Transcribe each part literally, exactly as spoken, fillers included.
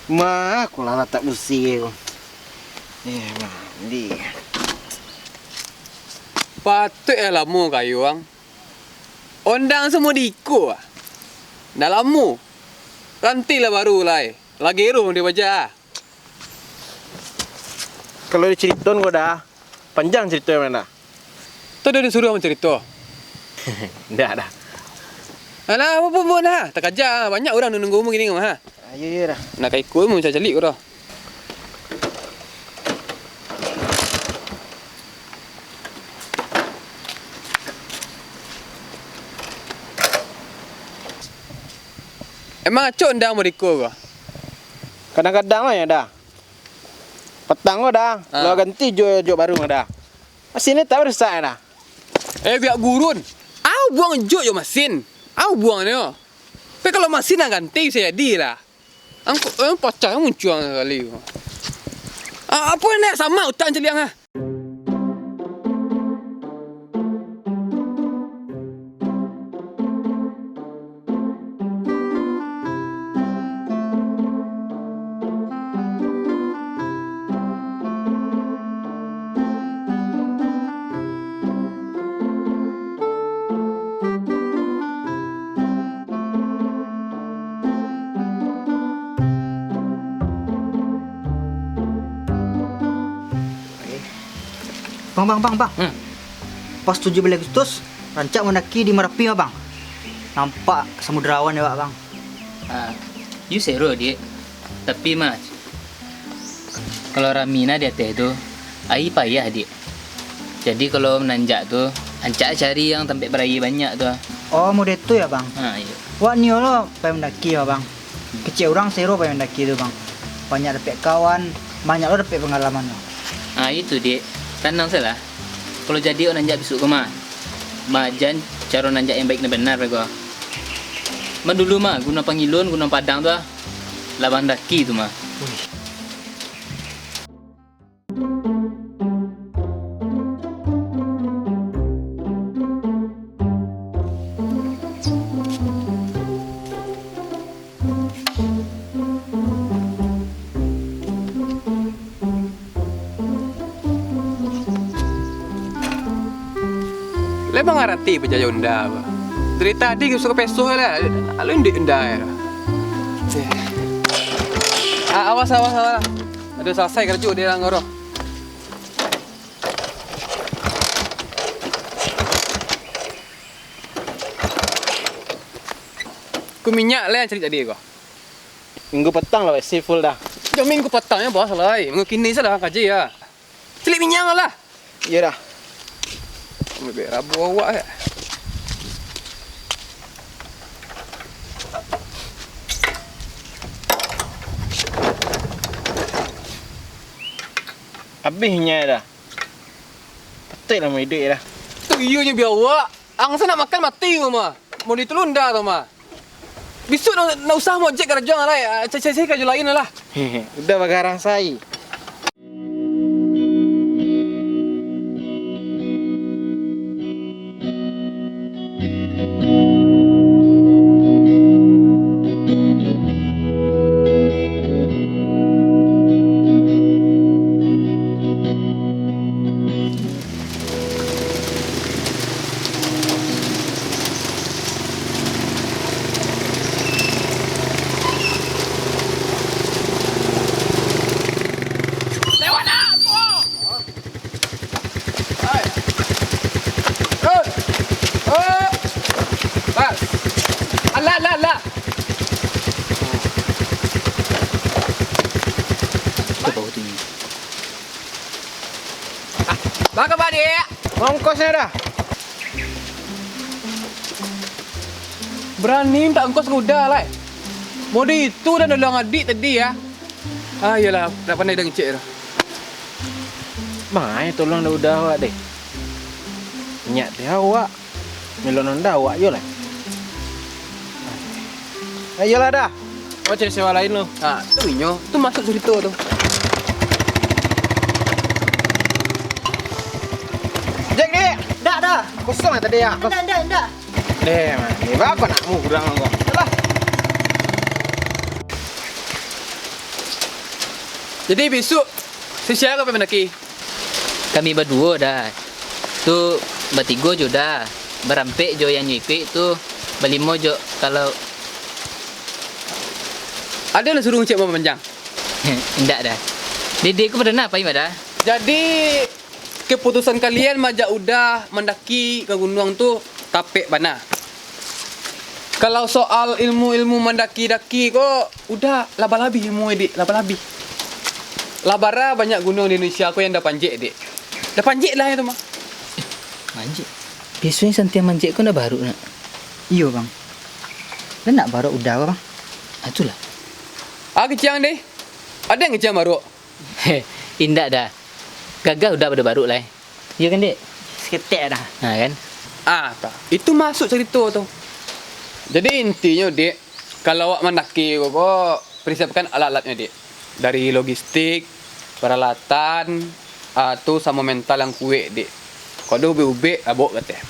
Mah, aku lah latak busi ko. Eh, mandi. Patuik lah lamo kayo ang. Ondang samo di iko ah. Ndak lamo. Ranti lah baru lai. Lah gero di baja ah. Kalau dicariton ko Da, panjang carito mah Da. Tu dah disuruah mancarito. Ndak Da. Alah, apo pun Da. Takaja, banyak urang nunggu-nunggu kini mah. Ah, iyo, iyo Da. Nak ka iko mah caliak ko Da. Emang acok ondang modiko ko? Kadang-kadang lah yo Da. Patang ko Da, ah, lo ganti jo jok baru Da. Masin ni tak rusak Da. Eh, biak gurun. Au buang jok jo masin. Au buang nyo. Tapi kalau masin nan ganti bisa jadi lah. Angko, eh, pacah muncuang sakali. Ah, apo nak sama utang caliang ah. Bang, bang, bang, bang. Hmm. Pas tujuah baleh Agustus, rancak mandaki di Marapi, Bang. Nampak samudra awan yo, Bang. Ah, iyo sero, Diak. Tapi, Mas, kalau rami nah di ateh tu, ai payah, Diak. Jadi, kalau mananjak tu, rancak cari yang tampek baraia banyak tu. Oh, model tu yo, Bang? Ha, iyo. Wak nio lo pai mandaki yo, Bang. Kecek urang sero pai mandaki tu, Bang. Banyak dapek kawan, banyak lo dapek pangalaman, Bang. Ah, itu, Diak. Tanang sajolah. Kalau jadi awak nanjak bisuak ko mah, maajan caro nanjak yang baik nan bana, beko. Man dulu mah, Gunuang Pangilun, Gunuang Padang tu ah, lah mandaki tu mah. Wih. Lai mangarati bajayo Unda ko. Dari tadi ka suko peso lah, lalu indik Unda ko. Ah, awas, awas, awas. Ado salasai karajo di dalam ko. Ko minyak lah nan cari tadi ko. Minggu patang lah, wak, isi full dah. Jan minggu patang nyo, bos, lai. Minggu kini salah kaji ya. Caliak minyak lah. Iyo dah. Ambiak rabu awak ya. Abih minyak dah. Patuik lah mau iduik dah. Tu iyo nyo bia awak. Ang sa nak makan mati ko mah. Mau ditulunda tu mah. Bisuak nak, nak usah mojek karajo ang lai. Ah, cari-cari karajo lain lah. Udah bagarang sai. Lewat dah! Oi! Oi! Oi! Bang! Alah, alah, alah! Itu bau tinggi. Ah, baka, Pak, Dik? Ongkosnyo dah. Barani mintak ongkos ka Uda lai. Mode itu dah nolong adik tadi, ya. Ah, iyolah, dak pandai dah ngecek tu. Maai tolong dah Uda awak deh. Nyak deh awak. Milo Honda awak jo lah. Ayolah dah. Awak cari sewa lain lo. Ha, tu inyo. Tu masuk cerita tu. Jack, Dik. Dak, dah. Kosong lah tadi ya. Ndak, ndak, ndak. Deh, man. Ni berapa nak mu kurang kau? Alah. Jadi, bisuak, sia-sia ka pai mandaki? Kami baduo, Da. Tu, batigo jo, Da. Barampek jo yang nyo ikuik tu, balimo jo, kalau Ado lah suruah ngecek mamanjang? Indak, Da. Dede ko pado na pai mah, Da? Jadi, keputusan kalian maajak Uda mandaki ka gunuang tu tapek bana. Kalau soal ilmu-ilmu mandaki-daki ko, Uda lah balabih ilmu e, Dik, lah balabih. Lah bara banyak gunuang di Indonesia ko yang Uda panjek, Dik. Uda panjek lah itu mah. Manjek? Biasonyo santiang manjek ko ndak baruak, nak? Iyo, Bang. Lah ndak baruak Uda ko, Bang? Ah, itulah. Ah, kiciang, Dik. Ado yang kiciang baruak? Heh, indak, Da. Gagah Uda pado baruak lai. Iyo kan, Dek? Saketek, Da. Ha, kan? Ah, ta. Itu masuak carito tu. Jadi, intinyo, Dek, kalau awak mandaki ko, ko, persiapkan alat-alatnyo, Dek. Dari logistik, paralatan, ah, tu samo mental yang kuek, Dek. Kalau ado ubek-ubek, ah, bawok ka ateh.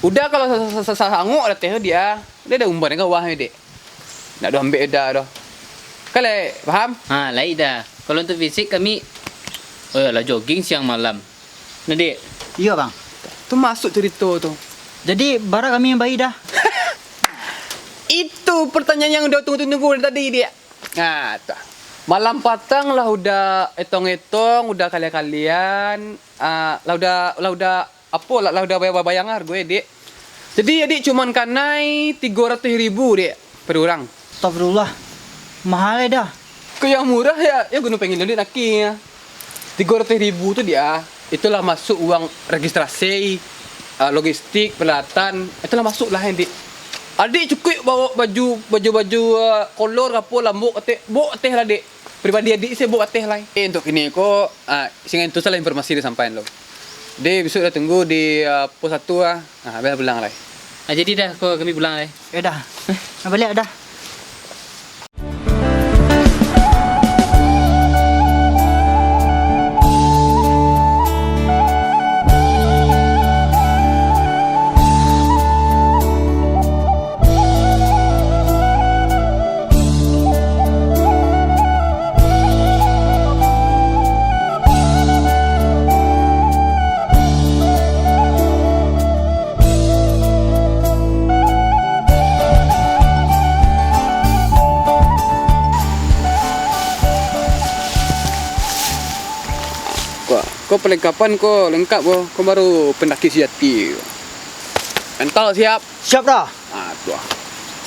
Uda kalau sa-, sa-, sa-, sasangok ka ateh tu, Dek, ah, Uda ado umban ka bawah, Dek. Ndak ado ambek Uda doh. Kan lai paham? Ha, lai, Da. Kalau untuak fisik kami, oh, lah jogging siang malam. Nah, Dek. Iyo, Bang. Tu masuak carito tu. Jadi, bara kami mambayia, Da? Itu pertanyaan yang Uda tunggu-tunggu dari tadi, Dek. Nah, tu. Malam patang lah Uda etong-etong, Uda kalia-kalian, ah, lah Uda, lah Uda Apo lah, lah Uda bayang-bayang hargo e, Dek. Jadi, Adik cuman kanai tigo ratuih ribu, Dek, per urang. Astagfirullah. Mahal e, Da. Kok yang murah, ya, ya Gunung Pengiluan, Dek, naki, ya. Tigo ratuih ribu tu, Dek, ah. Itulah masuak uang registrasi, ah, logistik, peralatan. Itulah masuak lah, Dek. Adik cukuik bawok baju, baju-baju, ah, kolor apo, lambok, ateh, bawok ateh lah, Dek. Pribadi Adik se bawok ateh lai. Eh, untuak kini ko, ah, singan tu salah informasi disampaian lo. Dek, bisuak Uda tunggu di, ah, pos satu, ah. Ah, biar pulang lai. Ah, jadi Da, ko kami pulang lai. Yo, Da. Eh, nak baliak, Da. Ko, ko perlengkapan ko lengkap ko, ko baru pendaki sejati. Mental siap? Siap, Da. Ah, tu ah.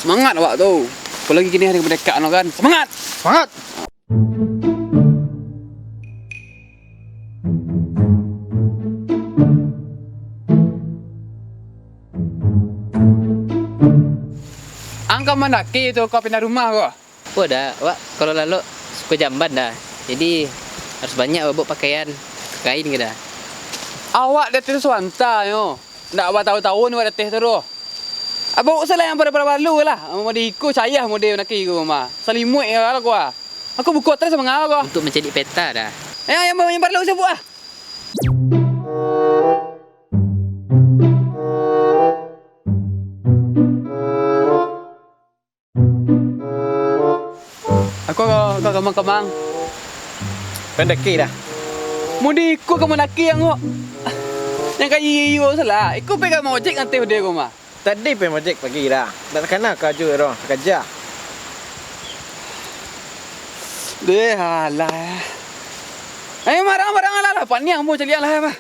Semangat awak tu. Apolai kini hari kemerdekaan tu kan. Semangat! Semangat! Angka mandaki tu kau pindah rumah ko? Apo Da, awak kalau lalok suko jamban Da. Jadi, harus banyak babok pakaian, kain ko Da. Awak di ateh tu sabanta nyo. Ndak batahun-tahun awak di ateh tu doh. Abok salah yang pado-pado balu lah. Mode iko cayah mode naki ko mah. Salimuik yo lah ko ah. Aku buko atas mangalo ko. Untuk mencari peta Da. Yang, yang, yang parlu sabuik ah. Ako ka, ka kamang-kamang. Pandaki Da. Mode iko ka mandaki ang ko. Yang ka iyo-iyo salah. Iko pai ka maojek ngateh udah ko mah. Tadi pai maojek pagi Da. Ndak takana ka aju ro, takaja. Deh, alah. Ayo marang-marang lah, lah. Paniang mo caliak lah, bah.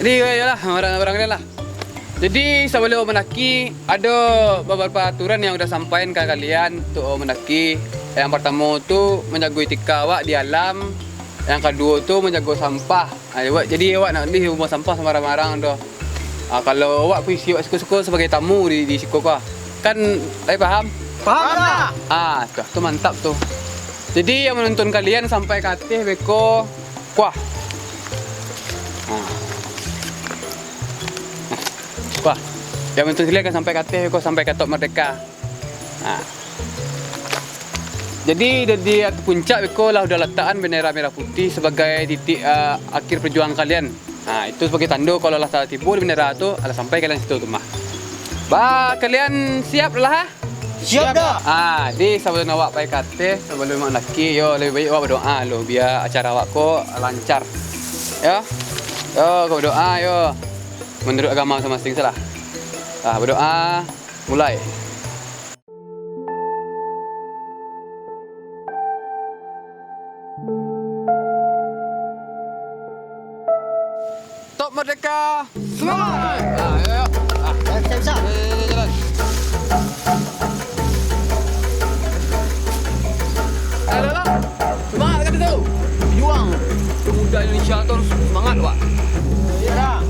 Jadi, yo, yolah, urang-urang ni lah. Jadi, sabalum mandaki, ado babarapo aturan yang udah sampaian ka kalian untuk mandaki. Yang partamo tu, manjago etika awak di alam. Yang kaduo tu, manjago sampah. Ah, awak, jadi awak nak di buang sampah sambarang-barang tu. Ah, kalau awak puisi awak suko-suko sabagai tamu di, di siko ko, ah. Kan, lai paham? Paham lah. Ah, tu, tu mantap tu. Jadi, yang manonton kalian sampai ka ateh beko, kuah. Ah. Nah, kuah. Yang manonton kalian akan sampai ka ateh beko, sampai ka Top Merdeka. Nah. Jadi, di, di puncak beko lah udah latakan bendera merah putih sebagai titik, ah, akhir perjuangan kalian. Nah, itu sebagai tando kalau lah tibo di bendera tu, lah sampai kalian situ tu mah. Ba, kalian siap lah, ha? Siap, Da. Ah, di sabalun awak pai ka ateh, sabalun mandaki, yo, labiah baiak awak badoa lo, bia acara awak ko lancar. Yo. Yo, ko badoa, yo. Manuruik agamo masing-masing se lah. Ah, badoa, mulai. Top Merdeka, semangat! Ah, yo, yo. Ah. Siap, siap. Yo, yo, yo, jalan. Alah, alah. Semangat, kata tu. Juang. Pemuda Indonesia tu harus semangat, Wak. Yo, Da.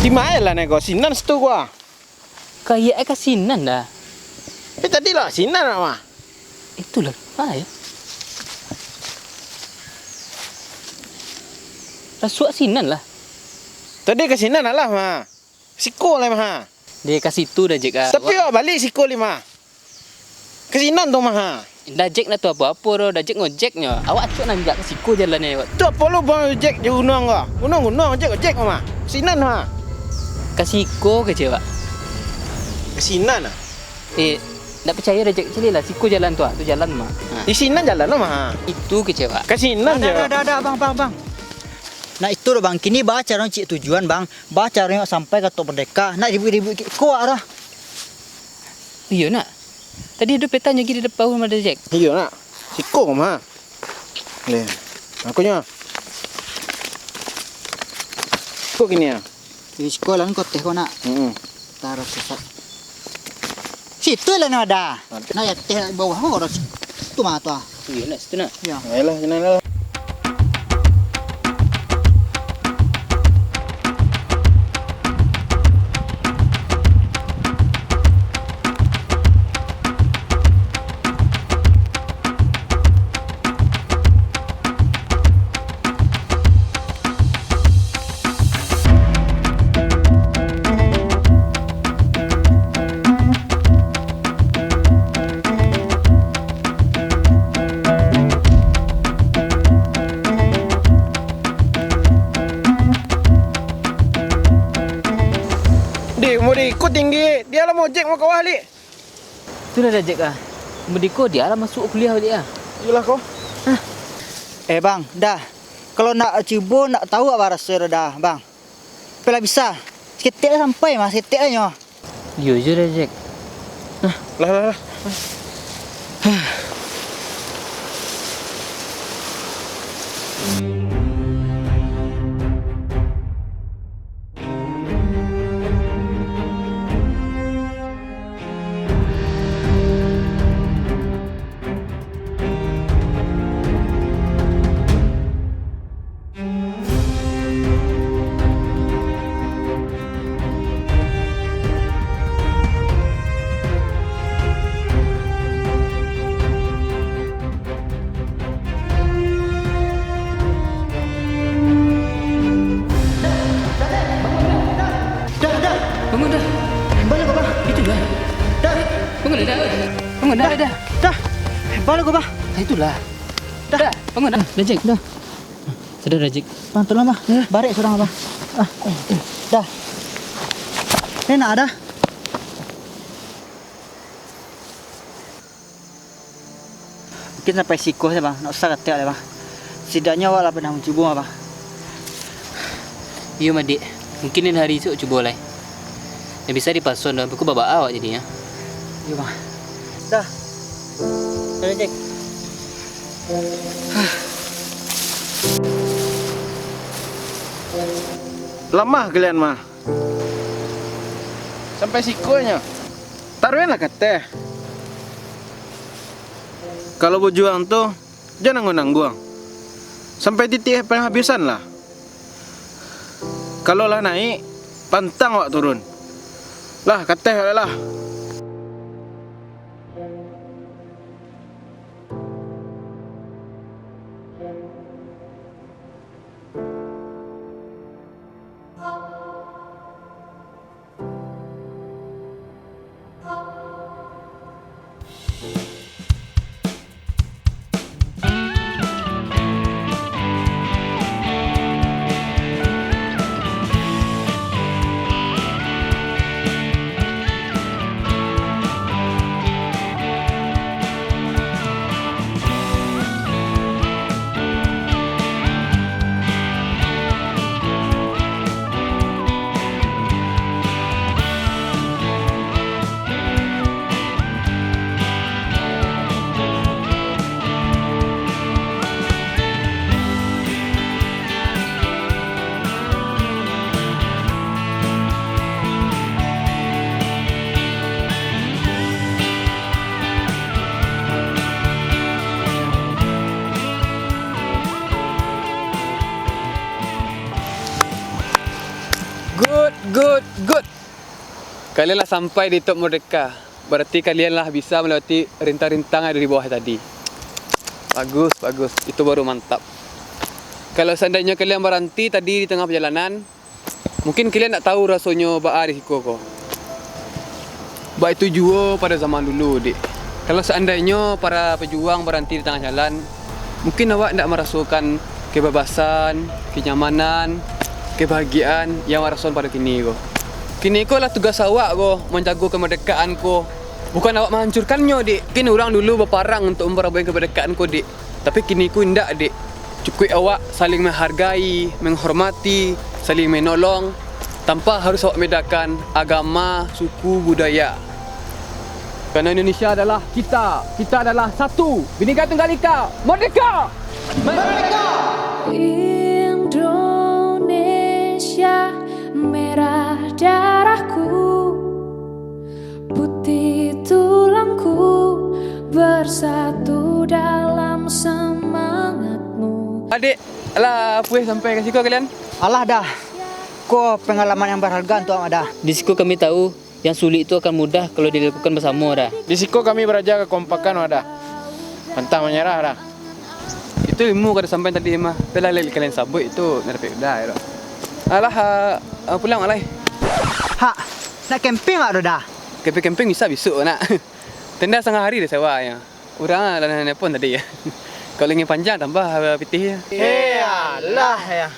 Di ma lah nego sinan situ gua. Kayak ka sinan dah. Eh, tadi lah sinan, Mak. Itulah, ah, ya. Rasuak sinan lah. Tadi ka sinan lah, Mak. Siko lah, Mak. Dia ka situ dah, Jack, ah. Tapi awak balik siko, Mak. Ka sinan tu, Mak. Dah Jack nak tu apo-apo doh, dah Jack ngojek nyo. Awak acok nan jak ka siko jalan ni, awak. Tu apo lo bang ojek jo gunuang ko? Gunuang-gunuang ojek-ojek ko mah. Sinan mah. Ka siko kecek, Pak. Ka sinan ah. Eh, ndak picayo dah Jack, caliak lah siko jalan tu ah, tu jalan mah. Ha. Di sinan jalan lo mah. Itu kecek, Pak. Ka sinan je. Dah, dah, dah, dah, bang, bang, bang. Nak itu doh bang, kini ba caro cik tujuan bang, ba caro sampai ka Tok Merdeka, nak ribut-ribut ko ah. Iyo nak. Tadi ado peta nyo gi di depan rumah Dajek. Iyo nak. Siko mah. Leh. Aku nyo. Siko kini ah. Di siko lah ko teh ko nak. Heeh. Taruh sesat. Situ lah nak ada. Ada. Nak ya teh bawah ko ada situ mah tu ah. Iyo nak situ nak. Iyo. Ayolah, sinan lah. Dek, umur iko tinggi, dia lah mojek mau kawah, Lik. Itulah Dajek ah. Mudiko dia lah masuk kuliah baliak ah. Iyolah ko. Hah. Eh bang, dah. Kalau nak cubo nak tahu apa raso dah, bang. Apolah bisa. Saketek lah sampai mah, saketek lah nyo. Iyo je Dajek. Nah. Lah, lah, lah. Dah, dah. Bangun dah. Baliak ko, Bah. Itulah. Dah. Bangun dah, dah. Bangun dah, dah. Dah. Baliak ko, Bah. Nah, itulah. Dah. Dah. Bangun dah. Dah, Jack. Dah. Sadar dah, Jack. Bang, tolong, Bah. Ya. Barek surang, Bah. Ah. Dah. Ni nak dah. Mungkin sampai siko sajo, Bang. Ndak usah katek lai, Bang. Setidaknyo awak lah pernah mancubo, Bang. Iyo, Madik. Mungkin lain hari isuak cubo lai. Ndak bisa dipaso doh, beko babaa awak jadinyo. Iyo, Bang. Dah. Dah, Jack. Lamah kalian mah. Sampai siko nyo. Taruihlah kateh. Kalau bajuang tu, jan nangguang-nangguang. Sampai titiah panghabisan lah. Kalau lah naik, pantang awak turun. Lah, kateh awak lah. Good, good, good. Kalian lah sampai di Top Merdeka. Barati kalian lah bisa malewati rintang-rintang yang ado di bawah tadi. Bagus, bagus. Itu baru mantap. Kalau seandainyo kalian baranti tadi di tangah pajalanan, mungkin kalian ndak tahu rasonyo baa di siko ko. Baitu juo pado zaman dulu, Dik. Kalau seandainyo para pejuang baranti di tangah jalan, mungkin awak ndak marasokan kebebasan, kenyamanan, kebahagiaan yang awak rasokan pado kini ko. Kini ko lah tugas awak ko manjago kemerdekaan ko. Bukan awak mahancurkannyo, Dik. Mungkin urang dulu baparang untuak mamparabuik kemerdekaan ko, Dik. Tapi kini ko indak, Dik. Cukuik awak saling menghargai, menghormati, saling menolong, tanpa harus awak membedakan agama, suku, budaya. Karena Indonesia adalah kita, kita adalah satu. Bhinneka Tunggal Ika, merdeka! Merdeka! Indonesia merah darahku, putih tulangku, bersatu dalam semangatmu. Adik, lah puih sampai ka siko kalian? Alah dah, ko pengalaman yang berharga untuak awak dah. Di siko kami tahu, yang sulik tu akan mudah kalau dilakukan bersama, dah. Di siko kami baraja kakompakan, dah. Pantang manyarah, dah. Itu ilmu ka disampaian tadi mah. Tapi lah, lai kalian sabuik itu, ndak dapek udah, dah. Alah, ah, ah, pulang, alai. Hak, nak camping awak tu dah? Camping-camping bisa bisuak, nak. Tenda satangah hari dah sewa, ya. Urang lah nan nelpon tadi, ya. Kalau ingin panjang, tambah, ah, pitih, ya. Eh, alah, ya.